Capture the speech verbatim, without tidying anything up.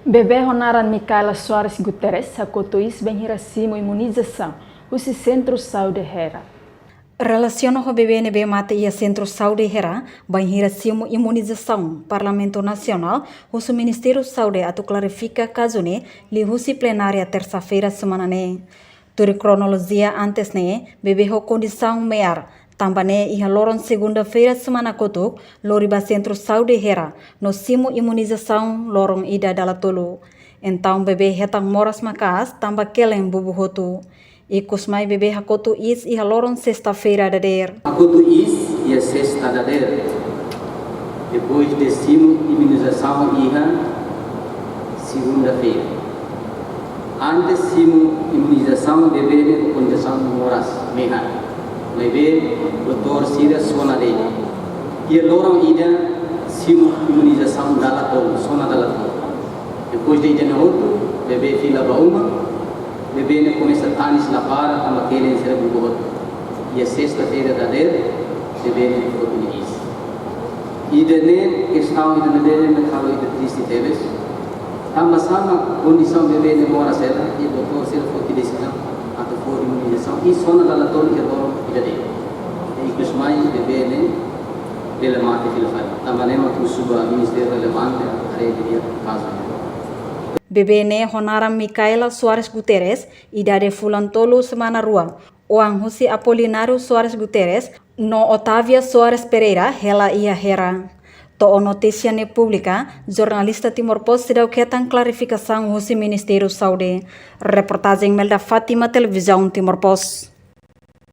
Bebé ho naran Micaela Soares Guterres hakotu iis bainhira simu imunizasaun husi Sentru Saúde Hera. Relasiona ho bebé ne'ebé mate iha Sentru Saúde Hera bainhira simu imunizasaun, Parlamentu Nasionál husu Ministériu Saúde atu klarifika kazu ne'e liuhusi plenária tersa-feira semana ne'e. Tuir kronolojia antes ne'e, bebé ho kondisaun me'ar, tanba ne'e iha loron segunda-feira semana kotuk, lori ba Sentru Saúde Hera no simu imunizasaun loron ida dala tolu. Entaun bebé hetan moras maka'as tanba kelen bubu hotu. Ikusmai bebé hakotu iis iha loron sesta-feira dadeer. Hakotu iis iha sesta dadeer, depois de simu imunizasaun iha segunda-feira. Antes simu imunizasaun bebé ne'e ho kondisaun moras me'ar. Maibé doutór sira sona de'it. Iha loron ida simu imunizasaun dala tolu, sona dala tolu. Depois de ida-ne'e hotu, bebé fila ba uma, bebé ne'e komesa tanis la para, tanba kelen sira bubu hotu. Iha sesta-feira dadeer, bebé ne'e hakotu iis. Ida-ne'e kestaun ida ne'ebé mak halo ita triste tebes. Tanba sá mak kondisaun bebé ne'e moras hela, i doutór sira foti desizaun atu fó imunizasaun, i sona dala tolu iha loron ida de'it. I ikusmai bebé ne'e bele mate fila fali. Tanba ne'e mak husu ba ministériu relevante haree didi'ak kazu ne'e. Bebé ne'e ho naran Micaela Soares Guterres, idade fulan tolu semana rua, oan husi Apolinário Soares Guterres no Otávia Soares Pereira, hela iha Hera. To'o notísia ne'e públika, jornalista Timor Post seidauk hetan klarifikasaun husi Ministériu Saúde. Reportajen Melda Fátima, Televizaun Timor Post.